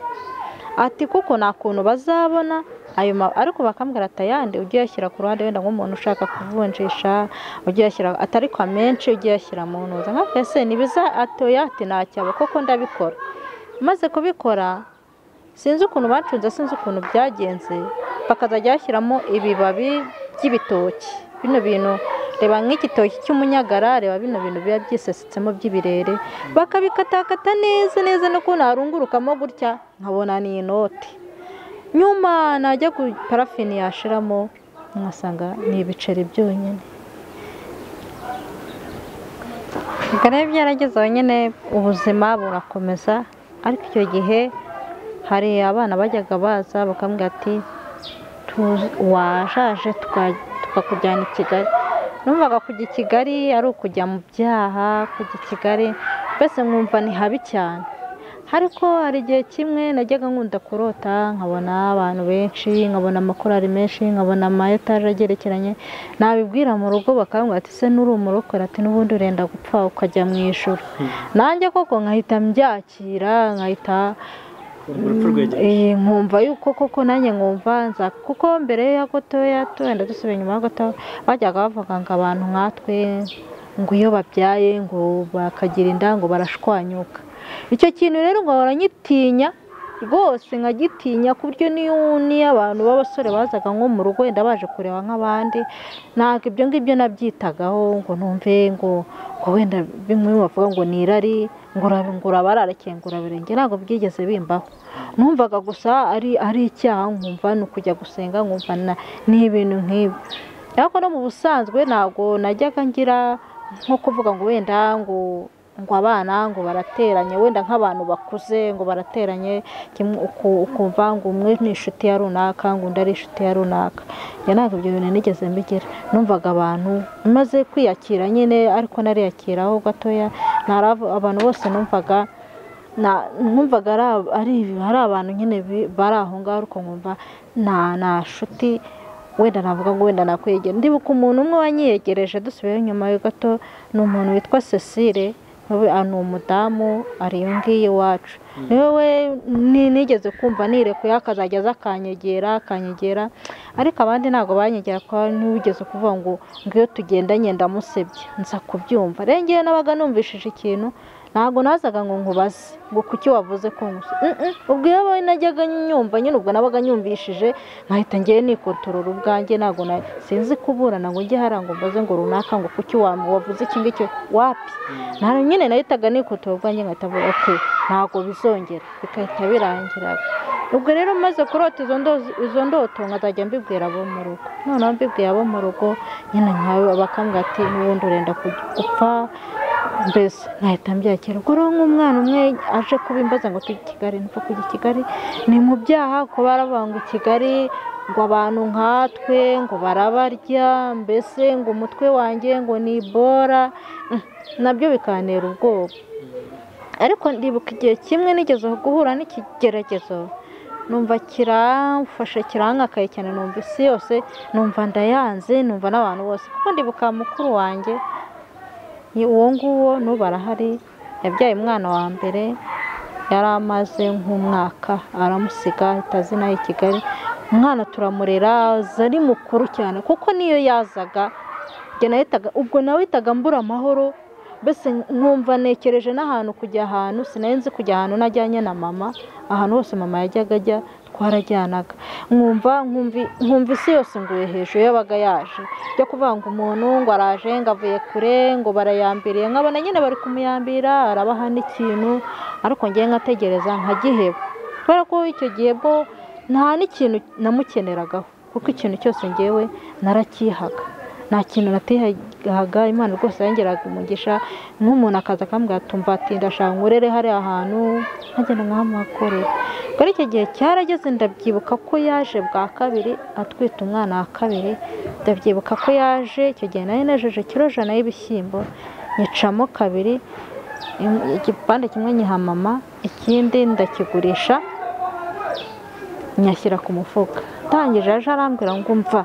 ati kuko nta kuntu bazabona ayo, ariko bakambwira ati ayandi ujye uyashyira ku ruhande, wenda nk'umuntu ushaka kuvunjisha ujye uyashyira, atari kwa menshi ujye uyashyira mu ntuza. Nka ese nibiza atoya ati ntacyaba koko ndabikora. Maze kubikora sinzi ukuntu bacunze, sinzi ukuntu byagenze, bakazajya bashyiramo ibibabi by'ibitoki, bino bintu reba nk'igitoki cy'umunyagara, reba bino bintu biba byisesetsemo by'ibirere, bakabikatakata neza neza, nuko narungurukamo gutya nkabona ni inoti. Nyuma najya ku parafini yashiramo nkasanga ni ibiceri byonyine. Ubwo rero byarageze aho nyine ubuzima burakomeza, ariko icyo gihe hari abana bajyaga baza bakambwira ati washaje tukakujyana i Kigali. Numvaga kujya i Kigali ari ukujya mu byaha, kujya i Kigali mbese nkumva ni habi cyane. Ariko hari igihe kimwe najyaga nkunda kurota nkabona abantu benshi, nkabona amakorali menshi, nkabona ama etaje agerekeranye, nabibwira mu rugo bakambwira ati se nuri umurokore, ati n'ubundi urenda gupfa ukajya mu ijuru. Nanjye koko nkahita mbyakira, nkahita nkumva yuko koko nanjye nkumva nza, kuko mbere ya gatoya wenda dusubiye inyuma gato bajyaga bavuga ngo abantu nkatwe ngo iyo babyaye ngo bakagira inda ngo barashwanyuka. Icyo kintu rero ngo baranyitinya rwose, nkagitinya ku buryo niyo abantu b'abasore bazaga nko mu rugo wenda baje kureba nk'abandi, ntabwo ibyo ngibyo nabyitagaho ngo numve ngo wenda bimwe bavuga ngo ni irari, ngo urabararakiye ngo urabirenge, ntabwo byigeze bimbaho. Numvaga gusa ari icyaha, nkumva ni ukujya gusenga, nkumva ni ibintu nk'ibi. Ariko no mu busanzwe ntabwo najyaga ngira nko kuvuga ngo wenda ngo abana ngo barateranye, wenda nk'abantu bakuze ngo barateranye, ukumva ngo umwe ni inshuti ya runaka, ngo undi ari inshuti ya runaka. Njye ntabwo ibyo bintu nigeze mbigira. Numvaga abantu maze kwiyakira nyine, ariko nariyakiraho gatoya, abantu bose numvaga ari abantu nyine bari aho ngaho, ariko nkumva nta nshuti wenda navuga ngo wenda nakwegera. Ndibuka umuntu umwe wanyiyegereje dusubiyeho inyuma gato, ni umuntu witwa Cecile, ni umudamu ari iyo ngiyo iwacu. Niwe nigeze kumva nirekuye akazajya aza akanyegera, ariko abandi ntabwo banyegera kuko ntiwigeze kuvuga ngo iyo tugendanye ndamusebye, nza kubyumva. Rero ngewe nabaga numvishije ikintu, ntabwo nazaga ngo nkubaze ngo kuki wavuze ko ubwo iyo najyaga nyumva nyine, ubwo nabaga nyumvishije nkahita ngewe nikotorora ubwanjye, ntabwo sinzi kuburana ngo njye hariya ngo mbaze ngo runaka ngo kuki wavuze iki ngiki, wapi. Nyine nahitaga nikotorora ubwanjye nkahita mvuga okay, ntabwo bizongera, bigahita birangira. Ubwo rero maze kurota izo ndoto nkazajya mbibwira abo mu rugo. Noneho mbibwiye abo mu rugo nyine bakambwira ati n'ubundi urenda gupfa, mbese nkahita mbyakira. Ubwo rero nk'umwana umwe aje kubimbaza ngo tujye i Kigali, nupfa kujya i Kigali ni mu byaha, ko baravuga ngo i Kigali ngo abantu nkatwe ngo barabarya, mbese ngo umutwe wanjye ngo ni bora, nabyo bikantera ubwoba. Ariko ndibuka igihe kimwe nigeze guhura n'ikigeragezo, numva kiramfashe kirankakaye cyane, numva isi yose, numva ndayanze, numva n'abantu bose. Kuko ndibuka mukuru wanjye uwo nguwo n'ubu arahari, yabyaye umwana wa mbere, yari amaze nk'umwaka aramusiga ahita azi naho i Kigali. Umwana turamurera aza ari mukuru cyane, kuko niyo yazaga ubwo nawitaga mbura amahoro, mbese nkumva nekereje n'ahantu kujya ahantu sinari nzi kujya ahantu najyanye na mama, ahantu hose mama yajyaga ajya twarajyanaga. Nkumva isi yose nguye hejuru yabaga yaje, byo kuvuga ngo umuntu ngo araje ngo avuye kure ngo barayambiriye, nkabona nyine bari kumuyambira arabaha n'ikintu, ariko ngiye nkategereza nkagiheba, kubera ko icyo gihe bwo nta n'ikintu namukeneragaho, kuko ikintu cyose ngewe narakihaga, nta kintu natihaga. Imana rwose yangeraga umugisha, nk'umuntu akaza akambwira ati ati ndashaka nkorere hariya hantu, nkagenda nkamuhakorera. Kuri icyo gihe cyarageze, ndabyibuka ko yaje bwa kabiri atwita umwana wa kabiri, ndabyibuka ko yaje icyo gihe nari nejeje kiro 100 y'ibishyimbo, nyicamo kabiri, igipande kimwe nyiha mama, ikindi ndakigurisha nyashyira ku mufuka. Ndangije aje arambwira ngo mva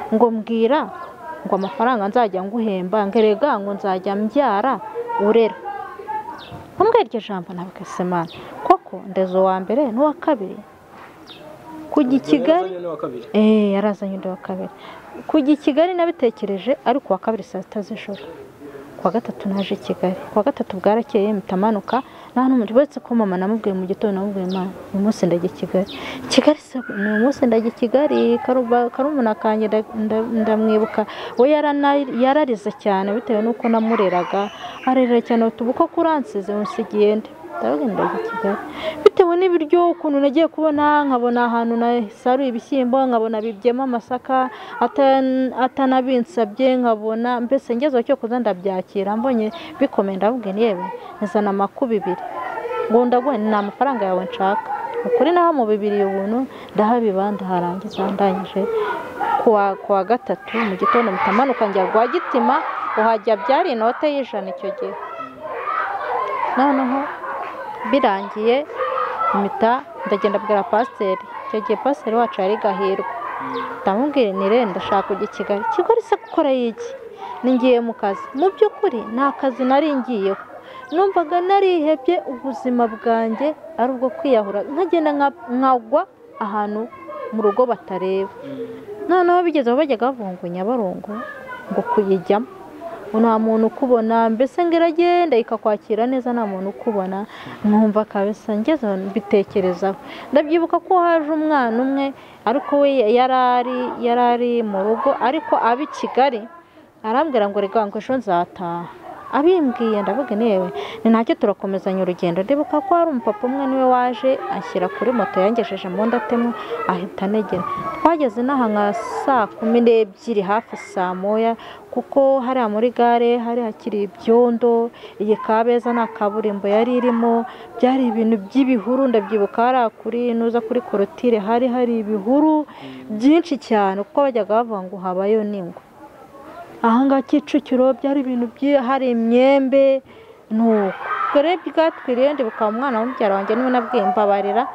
ngo mbwira ngo amafaranga nzajya nguhemba, ngerega ngo nzajya mbyara urera. Mbwira iryo jambo nabwo Imana koko ndeze uwa mbere n'uwa kabiri kujya i Kigali, yarazanye undi wa kabiri kujya i Kigali nabitekereje, ariko uwa kabiri saa 6 z'ijoro. Kuwa gatatu naje i Kigali, kuwa gatatu bwarakeye mpita manuka, nta n'umuntu uretse ko mama namubwiye mu gitondo, namubwiye mama uyu munsi ndajya i Kigali, Kigali ni umunsi ndajya i Kigali. Karumuna kanjye ndamwibuka, we yararize cyane bitewe n'uko namureraga, ararira cyane ubu ko kuransize unsigiye nde, Ndavuga ndajya i Kigali bitewe n'ibiryo ukuntu nagiye kubona, nkabona ahantu nasaruye ibishyimbo, nkabona bibyemo amasaka atanabinsabye, nkabona mbese ngezeho cyo kuza ndabyakira, mbonye bikomeye ndavuga nti yewe nzana amakuba ibiri ngo ndaguhe, ni amafaranga yawe nshaka. Ukuri naho mu bibiri ubuntu ndahabiba, ndaharangiza. Ndangije kuwa gatatu mu gitondo mpita njya Rwagitima, uhajya byari inote y'ijana icyo gihe. Noneho birangiye mpita ndagenda bwira pasiteri, icyo gihe pasiteri wacu yari Gahirwa, ndamubwira nti rero ndashaka kujya i Kigali. Kigali se gukora iki? Ngiye mu kazi. Mu by'ukuri nta kazi nari ngiyeho, numvaga narihebye, ubuzima bwanjye ari ubwo kwiyahura, nkagenda nkagwa ahantu mu rugo batareba. Noneho bigeze aho bajyaga bavuga ngo Nyabarongo ngo kuyijyamo nta muntu ukubona, mbese ngo iragenda ikakwakira neza nta muntu ukubona. Nkumva kabisa ngeze mbitekerezaho. Ndabyibuka ko haje umwana umwe, ariko we yari ari mu rugo ariko aba i Kigali, arambwira ngo reka ngo ejo nzataha. Abimbwiye ndavuga yewe ni ntacyo, turakomezanya urugendo. Ndibuka ko hari umupapa umwe niwe waje anshyira kuri moto yangejeje mu ndatemo ahita anegera. Twageze inaha nka 12:30 hafi saa moya, kuko hariya muri gare hari hakiri ibyondo, iyi Kabeza nta kaburimbo yari irimo, byari ibintu by'ibihuru. Ndabyibuka hariya kuri nuza kuri korotire hari hari ibihuru byinshi cyane, kuko bajyaga bavuga ngo habayo n'ingwe. Ahangaha Kicukiro byari ibintu hari imyembe nuko. Ubwo rero bwatwiriye, ndibuka umwana w'umubyara wanjye niwe nabwiye mbabarira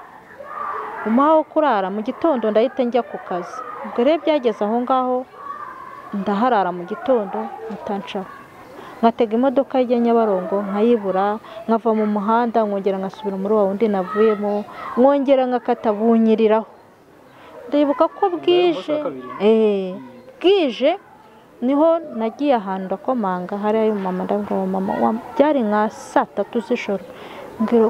umuha wo kurara mu gitondo ndahita njya ku kazi. Ubwo rero byageze aho ngaho ndaharara mu gitondo mutancaho, nkatega imodoka ijya Nyabarongo nkayibura, nkava mu muhanda nkongera nkasubira muri wa wundi navuyemo, nkongera nkakata bunyiriraho. Ndibuka ko bwije bwije niho nagiye ahantu ndakomanga, hariya umumama, ndabwira mama, byari nka saa 3 z'ijoro,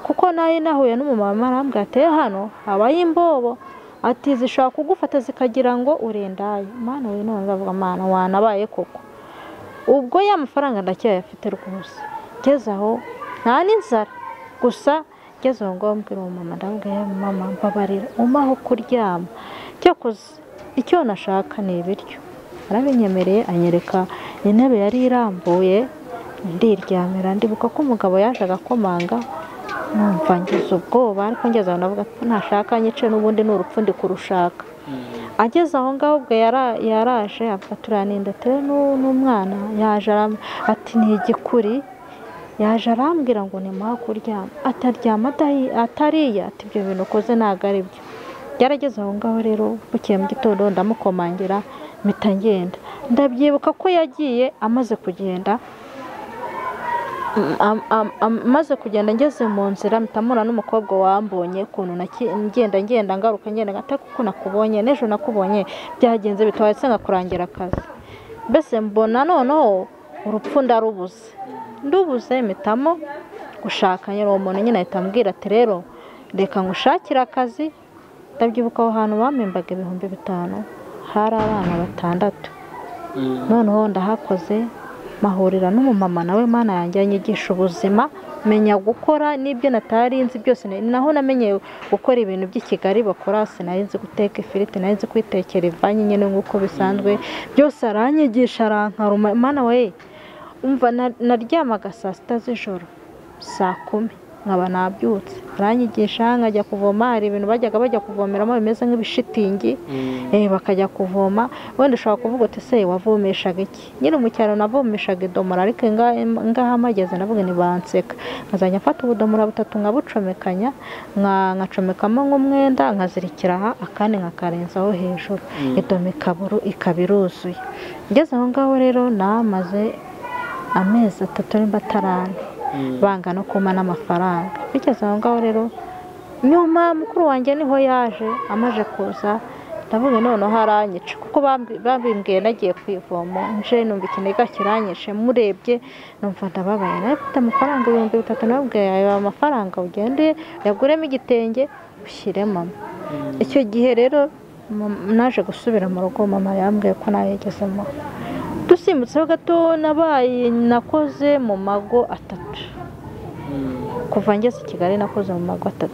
kuko nayo nahuye n'umumama arambwira ati hano habaye imbobo, ati zishobora kugufata zikagira ngo urendaye. Mana we, none ndavuga mana wanabaye koko. Ubwo ya mafaranga ndacyayafite rwose, ngeze aho nta n'inzara gusa. Ngeze aho ngaho mbwira umumama, ndabwira mama mbabarira umpaho kuryama, cyakoze icyo nashaka ni ibiryo. Arabinyemereye, anyereka intebe yari irambuye ndiryamira. Ndibuka ko umugabo yaje agakomanga, numva ngize ubwoba, ariko ngeze aho ndavuga ko ntashaka nyice n'ubundi ni urupfu ndi kurushaka. Ageze aho ngaho ubwo yaraje avuga turaninda tere n'umwana yaje ati ni igikuri, yaje arambwira ngo nimuha kuryama, ataryama atariya, ati ibyo bintu ukoze ntabwo ari byo. Byarageze aho ngaho rero bukeye mu gitondo ndamukomangira mpita ngenda. Ndabyibuka ko yagiye amaze kugenda, amaze kugenda ngeze mu nzira mpita mpura n'umukobwa wambonye ukuntu ngenda ngaruka ngenda ati kuko nakubonye n'ejo nakubonye byagenze bitwaye se nkakurangira akazi. Mbese mbona noneho urupfu ndarubuze, ndubuze mpitamo gushaka nyine uwo muntu nyine ahita ambwira ati rero reka ngushakire akazi. Ndabyibuka aho hantu bampembaga 5000, hari abana 6. Noneho ndahakoze mahurira n'umumama nawe mana yanjye anyigisha ubuzima, menya gukora n'ibyo natari nzi byose. Naho namenye gukora ibintu by'i Kigali bakora, sinari nzi guteka ifiriti, nari nzi kwitekera ivanyi nyine nk'uko bisanzwe, byose aranyigisha arankaruma. Mana we, umva naryamaga saa 6 z'ijoro, saa 10 nkaba nabyutse, aranyigisha nkajya kuvoma. Hari ibintu bajyaga bajya kuvomeramo bimeze nk'ibishitingi, bakajya kuvoma. Wenda ushobora kuvuga uti se wavomeshaga iki? Nyiri mu cyaro navomeshaga idomora, ariko ngaha mpageze navuga ni banseka, nkazajya mfata ubudomora butatu nkabucomekanya, nkacomekamo nk'umwenda nkazirikira aha, akandi nkakarenzaho hejuru, idoma ikaba iruzuye. Ngeze aho ngaho rero namaze amezi 3 nimba atarane, banga no kumpa n'amafaranga. Bigeze aho ngaho rero nyuma mukuru wanjye niho yaje, amaje kuza ndavuga noneho aranyica, kuko babimbwiye nagiye ku ivomo nje numva ikiniga kiranyishe, murebye numva ndababaye. Nari mfite amafaranga 3000, nababwiye ayo amafaranga ugende yaguremo igitenge ushyire mama. Icyo gihe rero naje gusubira mu rugo, mama yambwiye ko nayigezemo. Dusimbutseho gato nabaye nakoze mu mago 3. Kuva ngeze i Kigali nakoze mu mago 3,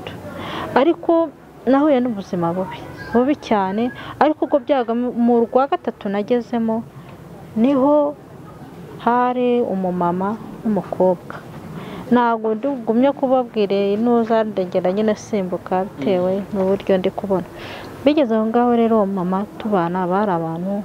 ariko nahuye n'ubuzima bubi bubi cyane. Ariko ubwo byaga mu rwa 3 nagezemo niho hari umumama n'umukobwa. Ntabwo ndugumye kubabwira inuza, ndagenda nyine simbuka bitewe n'uburyo ndi kubona. Bigeze aho ngaho rero uwo mama tubana bari abantu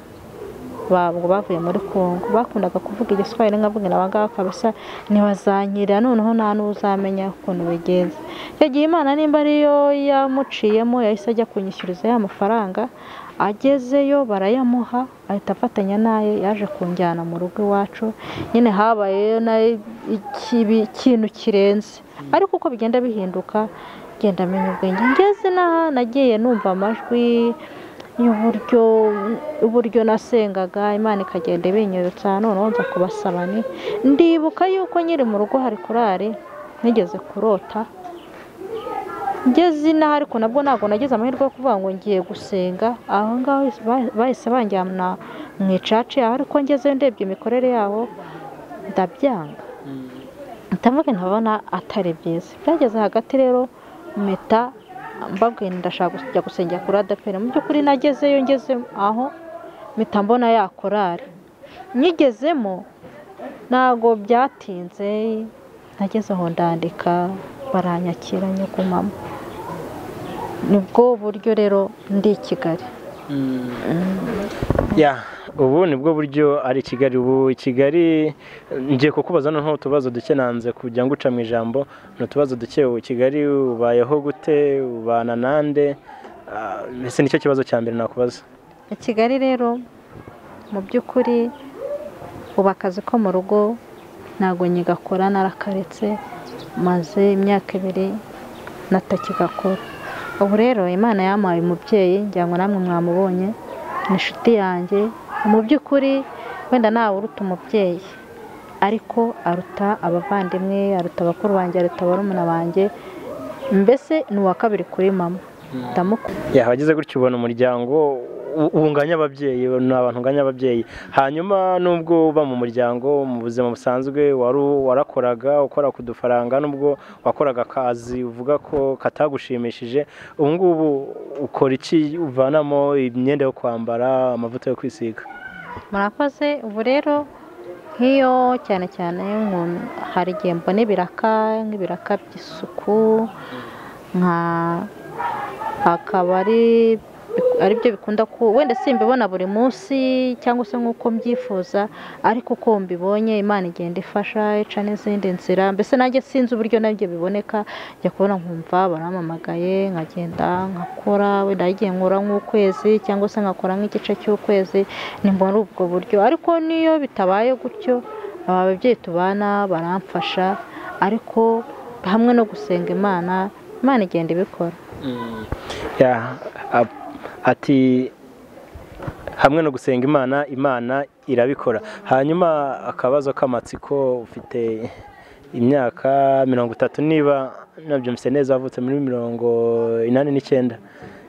babwo bavuye muri Kongo, bakundaga kuvuga igiswahili, nkavuga aba ngaba kabisa ntibazanyira, noneho nta n'uzamenya ukuntu bigenze. Icyo gihe Imana nimba ariyo yamuciyemo yahise ajya kunyishyuriza ya mafaranga, agezeyo barayamuha ahita afatanya naye, yaje kunjyana mu rugo iwacu. Nyine habayeyo ikintu kirenze, ariko uko bigenda bihinduka ngenda menya ubwenge. Ngeze n'aha nagiye numva amajwi y'uburyo nasengaga, Imana ikagenda ibinyerutsa, noneho nza kubasaba. Ndibuka yuko nkiri mu rugo hari korari nigeze kurota ngeze inaha, ariko nabwo ntabwo nagize amahirwe yo kuvuga ngo ngiye gusenga. Aho ngaho bahise banjyana mu icaci, ariko ngezeyo ndebye imikorere yabo ndabyanga, ndavuga ntabona atari byiza. Byageze hagati rero mpita mbabwiye ndashaka kujya gusengera kuri ADEPR. Mu by'ukuri nagezeyo, ngeze aho mpita mbona ya korari. Nyigezemo ntabwo byatinze, nageze aho ndandika baranyakira nyagumamo. Nibwo buryo rero ndi i Kigali. Ya, ubu nibwo buryo ari i Kigali. Ubu i Kigali ngiye kukubaza noneho utubazo duke, nanze kujya nguca mu ijambo. Ni utubazo duke. Ubu i Kigali ubayeho gute, ubana nande? Mbese nicyo kibazo cya mbere nakubaza. I Kigali rero mu by'ukuri ubu akazi ko mu rugo ntabwo nyigakora, narakaretse, maze imyaka 2 natakigakora. Ubu rero Imana yampaye umubyeyi, ngira ngo namwe mwamubonye, ni inshuti yanjye. Mu by'ukuri wenda ntawe uruta umubyeyi, ariko aruta abavandimwe, aruta abakuru banjye, aruta barumuna banjye, mbese ni uwa kabiri kuri mama. Ya, wagize gutyo ubona umuryango unganya ababyeyi, ni abantu unganya ababyeyi. Hanyuma nubwo uba mu muryango mu buzima busanzwe warakoraga ukora ku dufaranga, nubwo wakoraga akazi uvuga ko katagushimishije, ubu ngubu ukora iki uvanamo imyenda yo kwambara, amavuta yo kwisiga? Murakoze. Ubu rero nk'iyo cyane cyane hari igihe mbona ibiraka, nk'ibiraka by'isuku, nka akaba ari aribyo bikunda ku wenda simbibona buri munsi cyangwa se nk'uko mbyifuza, ariko uko mbibonye Imana igenda ifasha ica n'izindi nzira. Mbese nanjye sinzi uburyo nabyo biboneka, njya kubona nkumva barampamagaye nkagenda nkakora, wenda igihe nkora nk'ukwezi cyangwa se nkakora nk'igice cy'ukwezi, ni muri ubwo buryo. Ariko niyo bitabaye gutyo aba babyeyi tubana baramfasha, ariko hamwe no gusenga Imana, Imana igenda ibikora. Ya, ati hamwe no gusenga Imana, Imana irabikora. Hanyuma akabazo k'amatsiko, ufite imyaka 30 niba nabyumvise neza, wavutse muri 89.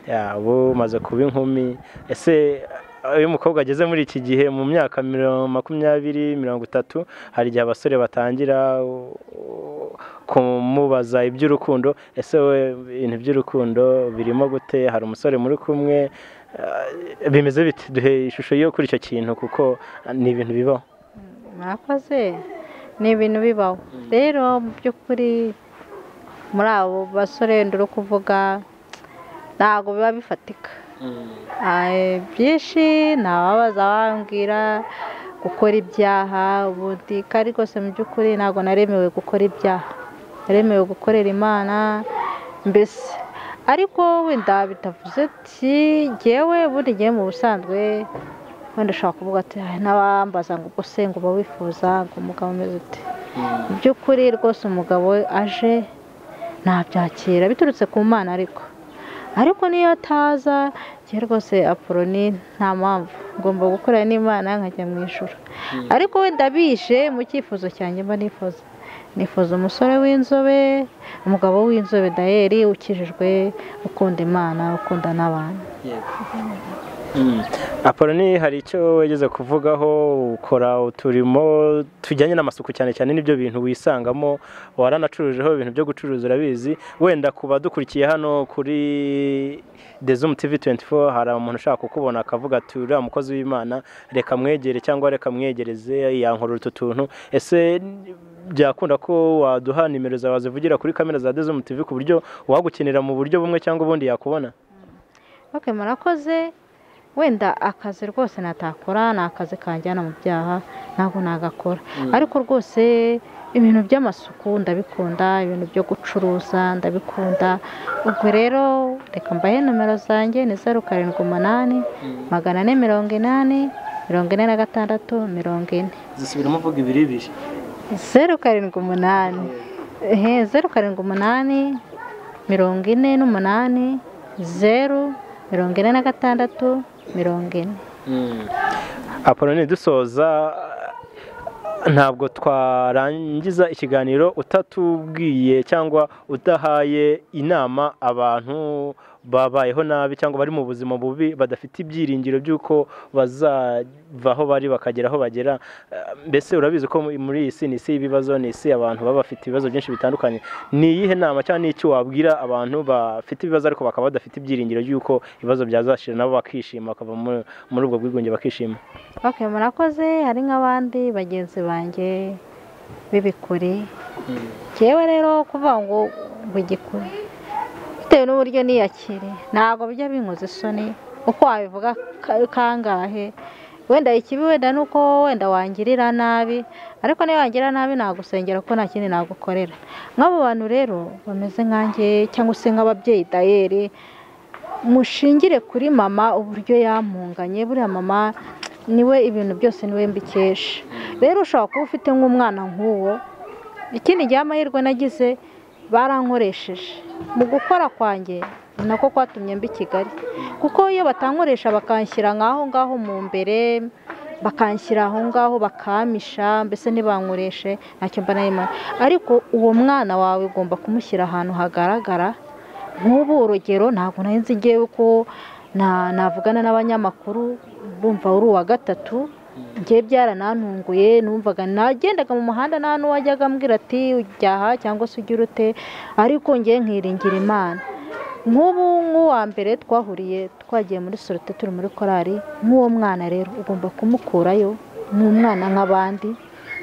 Ya, ubu umaze kuba inkumi. Ese iyo umukobwa ageze muri iki gihe mu myaka 20, 30, hari igihe abasore batangira kumubaza iby'urukundo. Ese we ibintu by'urukundo birimo gute? Hari umusore muri kumwe, bimeze bite? Duhe ishusho yo kuri icyo kintu kuko ni ibintu bibaho. Murakoze, ni ibintu bibaho. Rero mu by'ukuri muri abo basore nduru kuvuga ntabwo biba bifatika. Byinshi ntababaza bambwira gukora ibyaha ubundi, kandi rwose mu by'ukuri ntabwo naremewe gukora ibyaha, naremewe gukorera Imana mbese. Ariko wenda bitavuze ati jyewe ubundi ngiye mu busanzwe wenda ushobora kuvuga ati n'abambaza ngo ubwo se ngo uba wifuza ngo umugabo umeze ute? Mu by'ukuri rwose umugabo aje nabyakira biturutse ku Mana, ariko niyo ataza njye rwose Apoloni nta mpamvu, ngomba gukorera n'Imana nkajya mu ijuru. Ariko wenda bije mu cyifuzo cyanjye mba nifuza umusore w'inzobe, umugabo w'inzobe dayeri ukijijwe, ukunda Imana, ukunda n'abantu. Apoloni, hari icyo wageze kuvugaho, ukora uturimo tujyanye n'amasuku cyane cyane n'ibyo bintu wisangamo, waranacurujeho ibintu byo gucuruza urabizi. Wenda ku badukurikiye hano kuri The Zoom TV 24 hari umuntu ushaka kukubona akavuga ati uriya mukozi w'Imana reka mwegere cyangwa reka mwegereze yankorera utu tuntu, ese byakunda ko waduha nimero zawe zivugira kuri kamera za The Zoom TV ku buryo wagukenera mu buryo bumwe cyangwa ubundi yakubona? Okay, murakoze. Wenda akazi rwose natakora ni akazi kanjyana mu byaha, ntabwo nagakora, ariko rwose ibintu by'amasuku ndabikunda, ibintu byo gucuruza ndabikunda. Ubwo rero reka mbahe nomero zanjye ni 0 7 8 480 46 40. Zisubiramo uvuga ibiri ibiri. 0 7 8 0 7 8 48 0 46 40. Apoloni, dusoza ntabwo twarangiza ikiganiro utatubwiye cyangwa udahaye inama abantu babayeho nabi cyangwa bari mu buzima bubi badafite ibyiringiro by'uko bazava aho bari bakagera aho bagera. Mbese urabizi ko muri iyi si ni isi y'ibibazo, ni isi abantu baba bafite ibibazo byinshi bitandukanye. Ni iyihe nama cyangwa ni iki wabwira abantu bafite ibibazo ariko bakaba badafite ibyiringiro by'uko ibibazo byazashira nabo bakishima, bakava muri ubwo bwigunge bakishima? Okay, murakoze. Hari nk'abandi bagenzi banjye b'ibikuri, jewe rero kuvuga ngo igikuri bitewe n'uburyo niyakire ntabwo bijya binkoza isoni, uko wabivuga kangahe. Wenda ikibi wenda nuko wenda wangirira nabi, ariko niyo wangirira nabi nagusengera kuko nta kindi nagukorera. Nk'abo bantu rero bameze nkanjye cyangwa se nk'ababyeyi dayeri, mushingire kuri mama uburyo yampunganye. Buriya mama niwe ibintu byose niwe mbikesha. Rero ushobora kuba ufite nk'umwana nk'uwo. Ikindi gihe amahirwe nagize barankoresheje mu gukora kwanjye, nako kwatumye mbi Kigali, kuko iyo batankoresha bakanshyira nk'aho ngaho mu mbere, bakanshyira aho ngaho bakamisha, mbese ntibankoreshe ntacyo mba nayimara. Ariko uwo mwana wawe ugomba kumushyira ahantu hagaragara. Nk'ubu urugero ntabwo nari nzi ngewe ko navugana n'abanyamakuru, bumva uri uwa gatatu. Ngiye byaranantunguye, numvaga nagendaga mu muhanda nta n'uwajyaga ambwira ati ujyaha cyangwa se ugira ute, ariko ngiye nkiringira Imana. Nk'ubu nk'uwa mbere twahuriye twagiye muri sorite turi muri korali, nk'uwo mwana rero ugomba kumukurayo, ni umwana nk'abandi.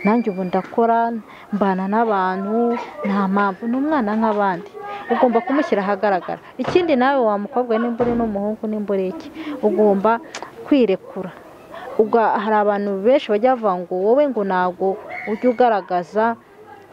Nanjye ubu ndakora mbana n'abantu, nta mpamvu, ni umwana nk'abandi, ugomba kumushyira ahagaragara. Ikindi nawe wa mukobwa nimba uri n'umuhungu nimba uri iki, ugomba kwirekura. Hari abantu benshi bajya bavuga ngo wowe ngo ntabwo ujya ugaragaza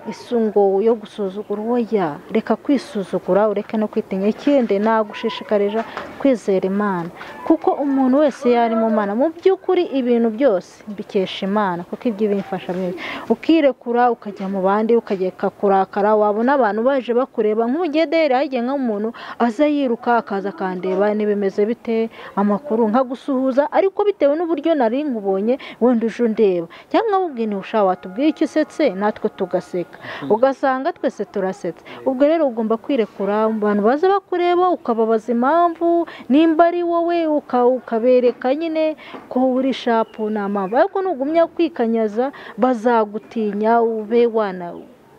isungo yo gusuzugura. Oya, reka kwisuzugura, ureke no kwitinya. Ikindi nagushishikarije kwizera Imana, kuko umuntu wese yari mu Mana mu by'ukuri ibintu byose mbikesha Imana, kuko ibyo bimfasha byose. Ukirekura ukajya mu bandi, ukageka kurakara, wabona abantu baje bakureba. Nk'ugedera hagiye nk'umuntu aza yiruka akaza akandeba nibimeze bite amakuru, nkagusuhuza, ariko bitewe n'uburyo nari nkubonye wenda uje undeba, cyangwa nkabubwira nti usha watubwiye icyo usetse natwe tugaseka, ugasanga twese turasetse. Ubwo rero ugomba kwirekura, abantu baza bakureba ukababaza impamvu, nimba ari wowe ukabereka nyine ko uri shapu nta mpamvu. Ariko nugumya kwikanyaza bazagutinya, ube wana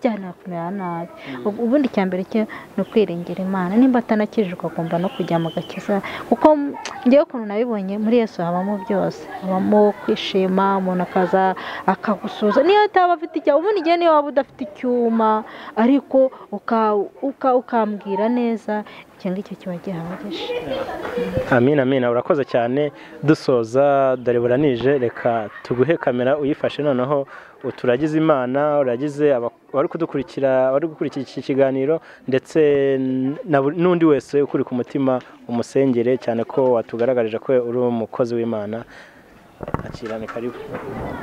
byanakumera nabi. Ubundi icya mbere cyo ni ukwiringira Imana. Nimba atanakijijwe agomba no kujya mu gakiza, kuko ngewe ukuntu nabibonye muri Yesu habamo byose, habamo kwishima, umuntu akaza akagusuza niyo ataba afite icyaha. Ubundi igihe niyo waba udafite icyuma, ariko ukambwira neza, icyo ngicyo kiba gihagije. Amina, amina, urakoze cyane. Dusoza dore buranije, reka tuguhe kamera uyifashe noneho uturagize Imana, uragize abari kudukurikira, abari gukurikira iki kiganiro, ndetse n'undi wese ukuri ku mutima umusengere cyane ko watugaragarije ko uri umukozi w'Imana. Akirane, karibu.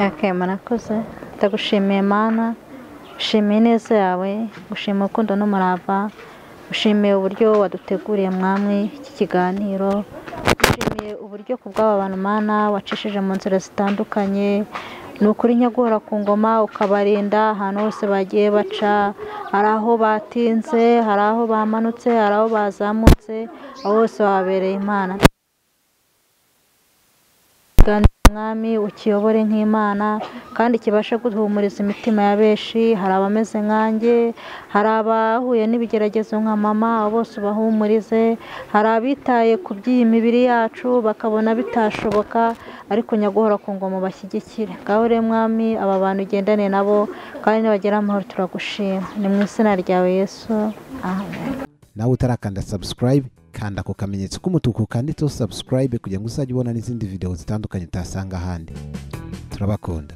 Okay, murakoze. Ndagushimiye Mana, ushimiye ineza yawe, gushima urukundo n'umurava, ushimiye uburyo waduteguriye mwamwe iki kiganiro, ushimiye uburyo ku bw'aba bantu Mana wacishije mu nzira zitandukanye. Ni ukuri nyaguhora ku ngoma ukabarinda ahantu hose bagiye baca, hari aho batinze, hari aho bamanutse, hari aho bazamutse, aho hose wabereye Imana. Mwami, ukiyobore nk'Imana kandi kibashe guhumuriza imitima ya benshi. Hari abameze nkanjye, hari abahuye n'ibigeragezo nka mama, abo bose ubahumurize. Hari abitaye ku by'iyi mibiri yacu bakabona bitashoboka, ariko nyaguhora ku ngoma bashyigikire. Ngaho rero Mwami, aba bantu ugendane nabo kandi nibagera amahoro turagushima. Ni mu izina ryawe Yesu, amen. Nawe utarakanda subscribe, kanda ku kamenyetso k'umutuku kanditseho subscribe kugira ngo uzajye ubona n'izindi video zitandukanye utasanga ahandi. Turabakunda.